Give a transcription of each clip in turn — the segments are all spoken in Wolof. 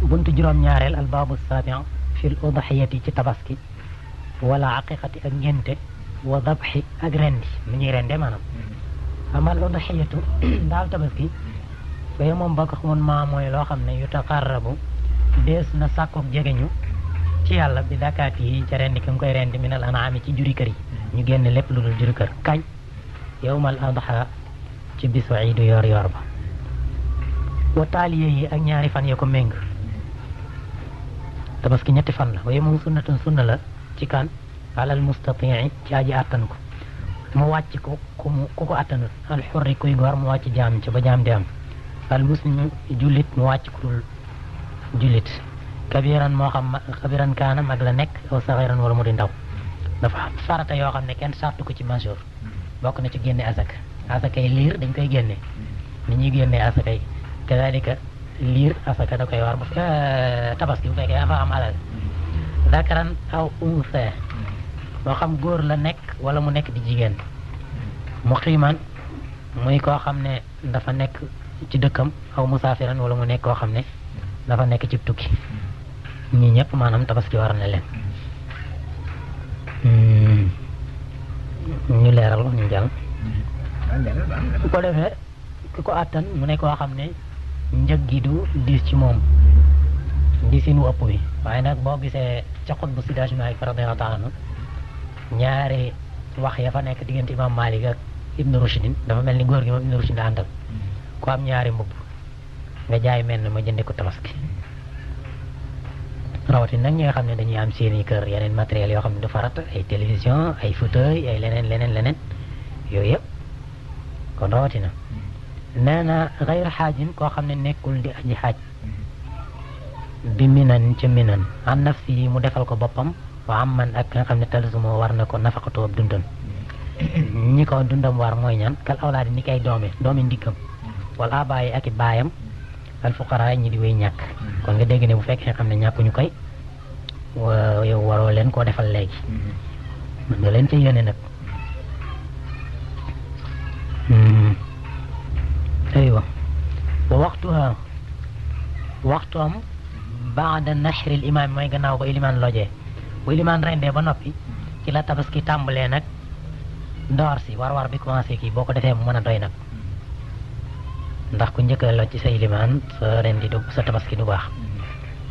buntu juróom-ñaareel al baabu saabi'a fil udhiyati ci tabaski wala aqiqati ak ngénte wa dabxi ak rendi mu ñuy rende maanaam amal udhiyatu daal tabaski fooy moom ba ko xamoon maa mooy loo xam ne yutaqarrabu dees na sàkkoog jegeñu ci yàlla bi dakaati yi ca rendi ki nga koy rendi minal anaami ci juri kër yi ñu génn lépp lu dul juri kër kañ yawmal adha ci bisu iidu yor yor ba wa taaliye yi ak ñaari fan ya ko méng tabaski ñetti fan la waaye moom sunnatun sunna la ci kan alal mustatii ci aji àttan ko mu wàcc ko ku ko àttanul al xurri kuy góor mu wàcc jaam ci ba jaam di am al muslim jullit mu wàcc ku dul jullit kabiran moo xam kabiran kaana mag la nekk aw saxiran wala mu di ndaw dafa farata yoo xam ne kenn sartu ko ci majeur bokk na ci génne asaka asakay liir dañ koy génne ni ñuy génne asakay kadalika liir asaka da koy war bu tabaski bu fekkee dafa am alal dakaran aw unsa moo xam góor la nekk wala mu nekk di jigéen muqiman muy koo xam ne dafa nekk ci dëkkam aw musaafiran wala mu nekk koo xam ne dafa nekk ci tukki ñii ñëpp maanaam tabaski war na leen ñu leeral ñu jàll bu ko defee ki ko àttan mu ne koo xam ne njëg gi du diis ci moom diisin wu ëpp bi waaye nag boo gisee ca xutbu Seydi Hadji Malick radiyallahu ta'ala anhu ñaari wax ya fa nekk diggante imam Malik ak Ibn Rushdin dafa mel ni góor gi moom Ibn Rushdin la àndal ku am ñaari mbubb nga jaay mel ne ma jënde ko tabaski rawatina nag ñi nga xam ne dañuy am seeni kër yeneen matériel yoo xam ne du farat ay télévision ay fauteuil ay leneen yooyu yëpp kon rawatina nee na xayra xaajin koo xam ne nekkul di aji xaaj bi minan ca minan an nafsi yi mu defal ko boppam wa am man ak nga xam ne talsumo war na ko nafaqatu ab dundam ñi ko dundam war mooy ñan kal awlaadi ni kay doomi ndiggam wala abaayi ak i baayam al fuqaraa ñi di wéy ñàkk kon nga dégg ne bu fekkee xam ne ñàkkuñu koy yow waroo leen koo defal léegi mën nga leen ca yónnee nag aywa wa waxtuam baada nashril imaam mooy gannaaw ba ilimaan lojee bu ilimaan rendee ba noppi ci la tabaski tàmbalee nag ndoor si war bi commencé kii boo ko defee mu mën a doy nag ndax ku njëkk a loj ci sa ilimaan sa rendi du sa tabaski du baax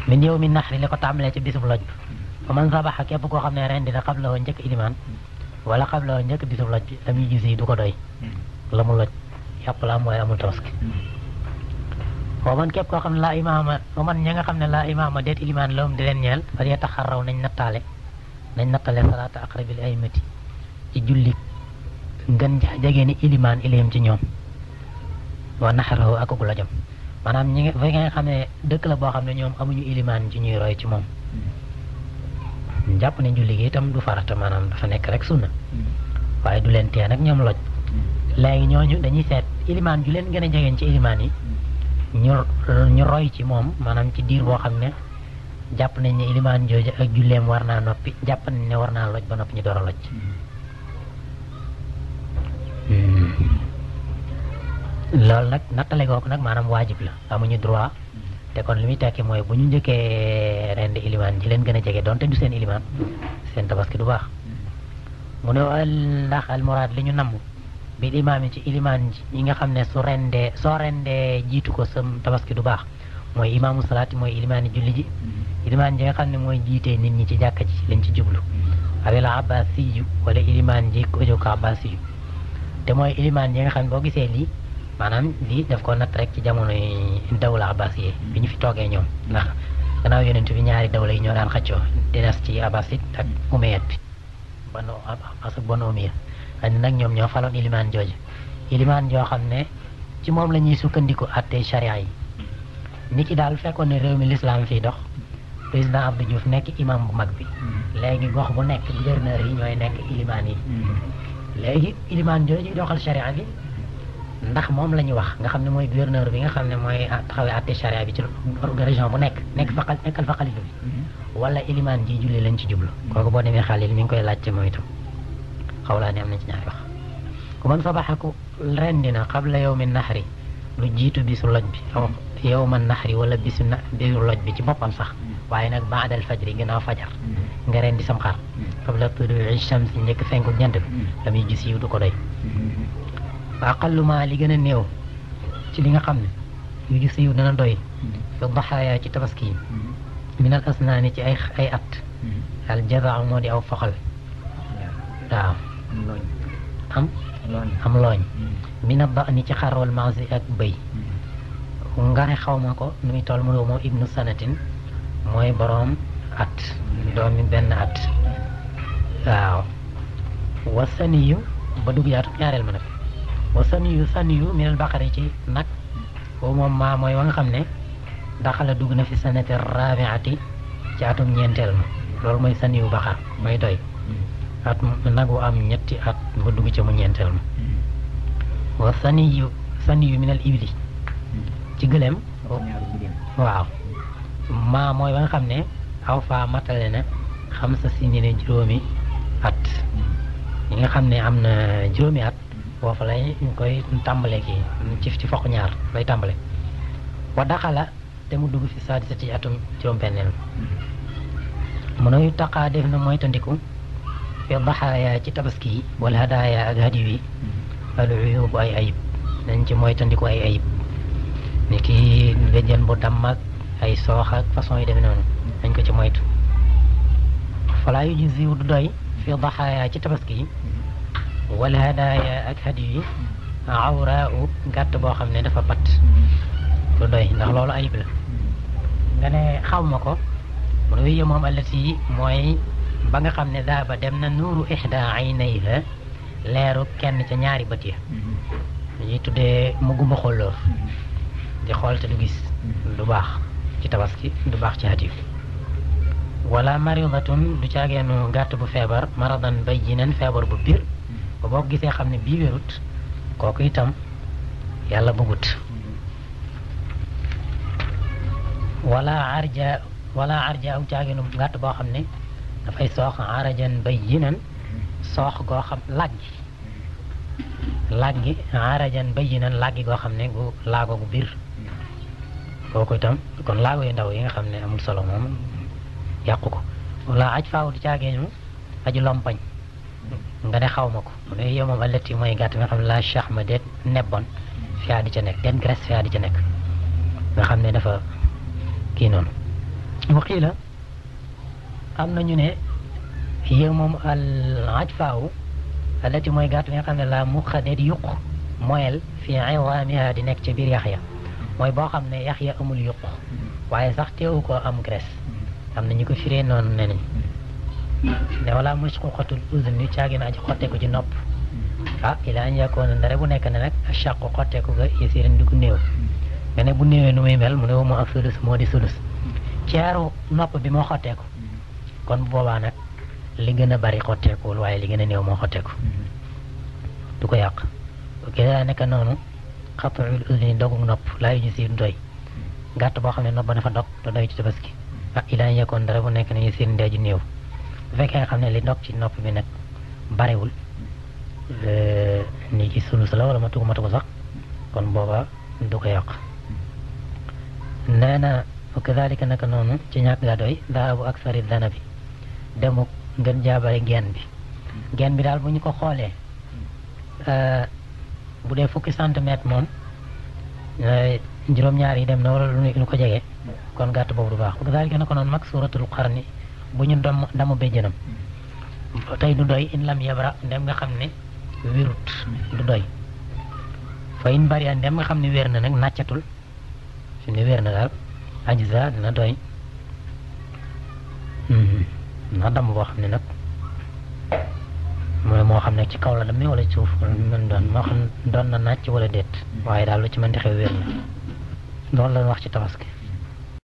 min yow mi naxri li ko tàmbalee ci bisub loj bi fa man sabaxa képp koo xam ne rendi na xabla woo njëkk ilimaan wala xabla woo njëkk bisub loj bi lam yi gis yi du ko doy la mu loj yàpp la am waaye amul tabaski wa man képp koo xam ne laa imaama wa man ña nga xam ne laa imaama deet ilimaan lawum di leen ñeel fal yataxarraw nañ nattale salaata aqrabil aymati ci julli ngën jege ni ilimaan ilayhim ci ñoom wa naxarahu ak gu la jëm maanaam ñi nga xam ne dëkk la boo xam ne ñoom amuñu ilimaan ci ñuy roy ci moom jàpp ne julli gi itam du farata maanaam dafa nekk rek sunna waaye du leen tee nag ñoom loj léegi ñooñu dañuy seet ilimaan ju leen gën a jegeen ci ilimaan yi ñu roy ci moom maanaam ci diir boo xam ne jàpp nañ ne ilimaan jooju ak julleem war naa noppi jàpp nañ ne war naa loj ba noppi ñu door a loj loolu nag nattale googu nag maanaam waajib la amuñu droit te kon li muy tekki mooy bu ñu njëkkee rendi ilimaan ji leen gën a jege doonte du seen ilimaan seen tabaski du baax mu ne ndax almuraad li ñu namm bi imaam yi ci ilimaan ji yi nga xam ne soo rendee jiitu ko sa tabaski du baax mooy imaamu salaati mooy ilimaan yi julli ji ilimaan ji nga xam ne mooy jiitee nit ñi ci jàkka ji lañ ci jublu awila abbasiyu wala ilimaan ji ko jóg ko abbasiyu te mooy ilimaan ji nga xam ne boo gisee lii maanaam lii daf ko natt rek ci jamono yi dawla abbasiye bi ñu fi toogee ñoom ndax gannaaw yonent bi ñaari dawla yi ñoo daan xëccoo dynastie abbasid ak umayyad bi banu abbas ak banu umayya xëy nag ñoom ñoo faloon ilimaan jooju ilimaan joo xam ne ci moom la ñuy sukkandiku àtte charia yi ni ki daal fekkoon ne réew mi l'islam fii dox président Abdou Diouf nekk imam bu mag bi léegi gox bu nekk gouverneur yi ñooy nekk ilimaan yi léegi ilimaan jooju doxal charia bi ndax moom la ñu wax nga xam ne mooy gouverneur bi nga xam ne mooy taxawee àtte charia bi ci région bu nekkal fa xalifa bi wala ilimaan ji julli lañ ci jublu kooku boo demee xaalil mi ngi koy laajte mooy itam xawlaa ne am nañ ci ñaari wax ku man sabaxaku rendi na qabla yawmi nahri lu jiitu bisu loj bi aw yawma naxri wala bisu loj bi ci boppam sax waaye nag baadal fajri gannaaw fajar nga rendi sam xar qabla tuluu'i shamsi njëkk fenku jant bi la muy gis yiw du ko doy wa aqallu ma li gën a néew ci li nga xam ne yu gis yiw dana doy fi daxaaya ci tabaski yi min al asnaani ci ay at al jazaa moo di aw foxal waaw am looñ min a ba ni ci xar wal maasi ak bëy nga ne xaw ma ko nu muy toll mu moom ibnu sanatin mooy boroom at doomi benn at waaw wa saniyu ba dugg yaatu ñaareel ma nag wa saniyu min al baqari ci nag boobu moom maa mooy wa nga xam ne daxala dugg na fi sanati rabiati ci atum ñeenteel ma loolu mooy saniyu baqar mooy doy at nag wu am ñetti at ba dugg ca mu ñeenteel ma wa saniyu min al ibli ci gëléem waaw maa mooy ba nga xam ne aw faa matale na xam sa sini ne juróomi at ñi nga xam ne am na juróomi at foofu lay koy tàmbale kii ci foq ñaar lay tàmbale wa daxala te mu dugg fi sadisa ci atum juróom-benneel mu nuy taqaa def na mooy tandiku fi daxaaya ci tabaski yi wala hadaaya ak hadiyu yi al uyubu ay ayib nañ ci mooy tandiku ay ayib ni ki béjjën bu damm ak ay soox ak façon yi demee noonu nañ ko ci moytu falaa yu ji ziw du doy fi daxaaya ci tabaski yi wala hadaaya ak hadiyu yi awraa u gàtt boo xam ne dafa pat du doy ndax loolu ayib la nga ne xaw ma ko mu ne wéye moom allati mooy ba nga xam ne daaba dem na nuuru ihda aynayha leeru kenn ca ñaari bët ya ñuy tuddee mu gumba xollóor di xool te du gis du baax ci tabaski du baax ci hadiyu wala maridatun du caageenu gàtt bu feebar maradan bayyinan feebar bu biir ba boo gisee xam ne bii wérut kooku itam yàlla bëggut wala arja aw caageenu gàtt boo xam ne dafay soox arajan bayyinan soox goo xam laggi arajan bayyinan laggi goo xam ne gu laago gu biir kooku itam kon laago yu ndaw yi nga xam ne amul solo moom yàqu ko wala aj faaw di caageenu aju lompañ nga ne xaw ma ko mu ne yow moom allati mooy gàtt nga xam ne la chahma deet nebbon fiyaa di ca nekk deet graisse fiyaa di ca nekk nga xam ne dafa kii noonu waqii la am nañu ne yow moom al aj faaw allati mooy gàtt nga xam ne la muqa deet yuq moyel fi iwaamiha di nekk ca biir yax ya mooy boo xam ne yax ya amul yuq waaye sax teewu ko am graisse am na ñu ko firee noonu ne nañ ne wala mashquqatul uzni caagin aji xotteeku ci nopp ila an yakoona ndare bu nekk ne nag shaqu xotteeku ga yasiran di ko néew nga ne bu néewee nu muy mel mu ne wu ak sulus moo di sulus ceeru nopp bi moo xotteeku kon bu boobaa nag li gën a bari xotteekuwul waaye li gën a néew moo xotteeku du ko yàq ok daa nekk noonu xatuul uzni dogu nopp laa yu ñu si doy gàtt boo xam ne nopp ba dafa dog te doy ci tabaski ila an yakoona ndare bu nekk ne yasiran di aji néew bu fekkee nga xam ne li ndog ci nopp bi nag barewul ni ci sulus la wala matu ko sax kon booba du ko yàq nee na kadalika naka noonu ci ñàkk gaa doy daabu aksari dana bi demuk ngën jaabare geen bi daal bu ñu ko xoolee bu dee fukki centimètre moom juróom-ñaar yi dem na wala lu ko jege kon gàtt boobu du baax kadalika naka noonu mag suuratul qarni bu ñu damu béjjënam tey du doy in lam yabra ndem nga xam ne wérut du doy fa in bari ndem nga xam ne wér na nag nàccatul fi ne wér na daal ajza dina doy na damm boo xam ne nag moo xam ne ci kaw la demee wala ci suuf mën doon moo xam doon na nàcc wala déet waaye daal lu ci mën di xew wér na loolu la wax ci tabaski